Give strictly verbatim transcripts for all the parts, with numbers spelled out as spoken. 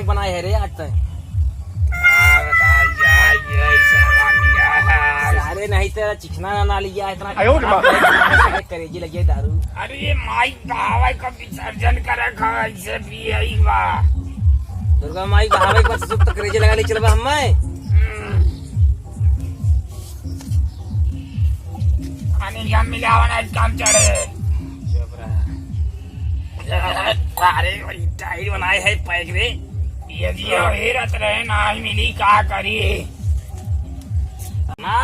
बनाए है रे आज तक। का बताई यार, ये सब मिला है। सारे नहीं तेरा चिकना ना, ना लिया इतना। आयो रे बाप। सारे करेजी लगे दारू। अरे ये माई बहावे का विसर्जन करे का ऐसे पिए ही बा। दुर्गा माई बहावे का सुख तो करेजी लगा ले चलबा हम्मे। हम्म। पानी हम मिलावन आज काम चढ़े। चुप रहा। अरे, वही टाइट बनाए है पैक रे। ये दिया हेरत रहे, नाही मिली, का करी? ना,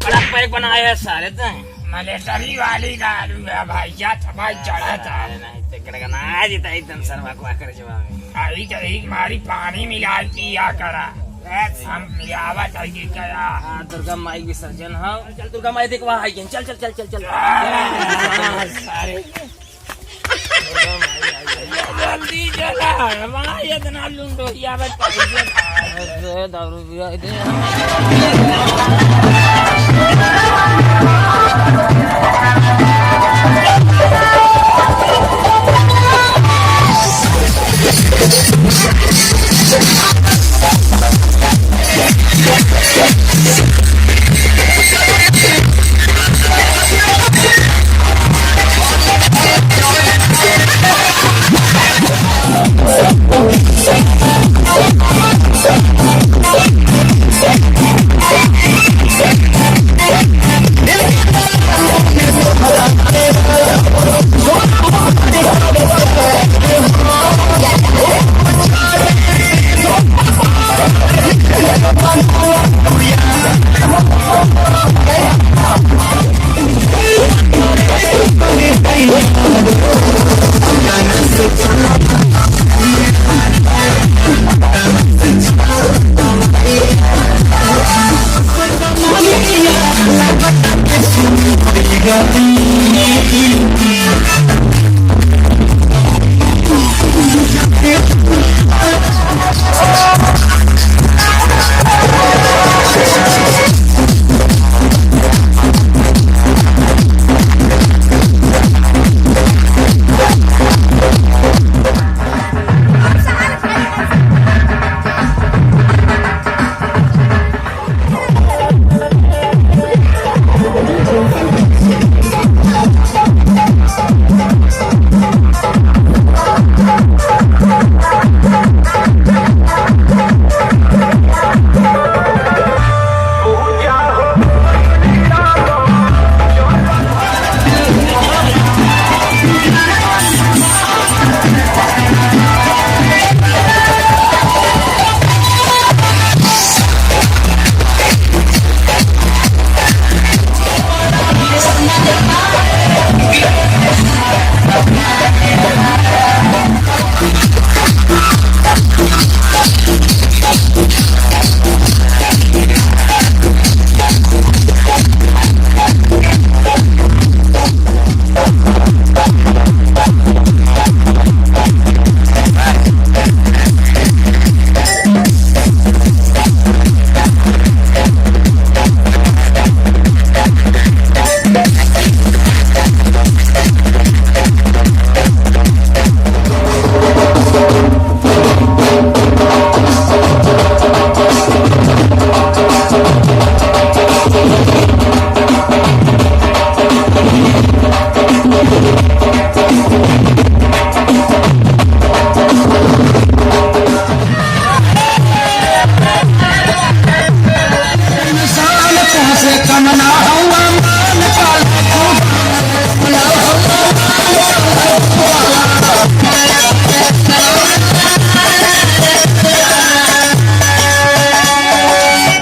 बड़ा पैक बनाए है सारे तो। मलेटरी वाली दारू है भाई, क्या था भाई, चढ़ा था। अरे, नहीं, ते करेगा ना, आज इतना एकदम सरवा को आकर जवाब है। अभी तो एक मारी पानी मिला पिया करा। बस। हम मिलावत है कि करा। हाँ, दुर्गा माई विसर्जन हो। चल, दुर्गा माई देख, वहाँ आई है। चल, चल, चल, चल, चल। हाँ, सारे। जल्दी चला, वहाँ इतना लुंडो, या बस पकड़ के खा। अरे, दारू पिया दे।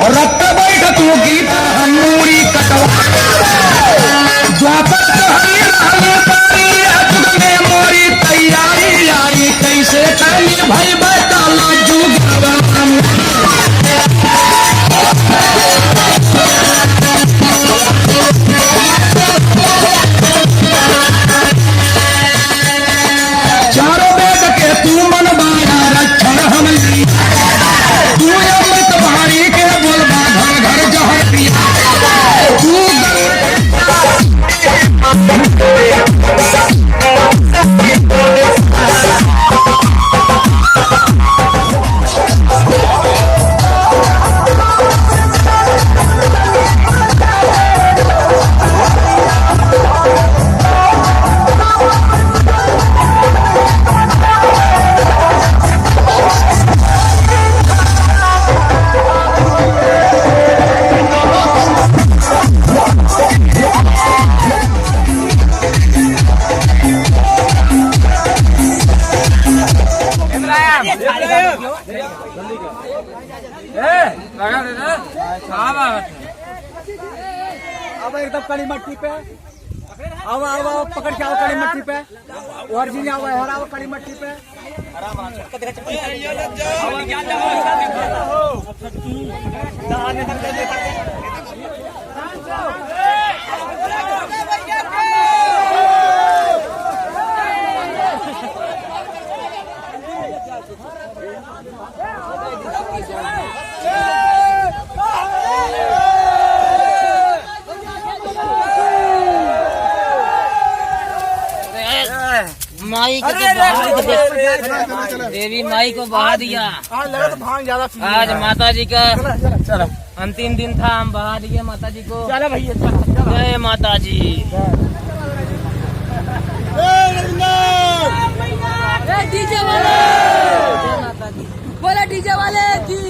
रक्त बैठ तू गीता हम मूड़ी कटवा। द्वापर तो हरी रहल बारी, आ जुग में मोरी तैयारी आई, कैसे काली भई बताला जुगवा। अब एकदम कड़ी मट्टी पे। आवा, आवा, आवा, पकड़ के आवा कड़ी मट्टी पे। और जी आवा, हरावा कड़ी मट्टी पे। माई को तो बहा दिया। देवी माई को बहा दिया। हाँ, लगा तो भांग ज्यादा पी आज लिया। माता जी का चला, चला, चला। अंतिम दिन था, हम बहा दिए माता जी को। चला भैया, चला, चला। जय माता जी। ए, डीजे वाले। बोला डीजे वाले की।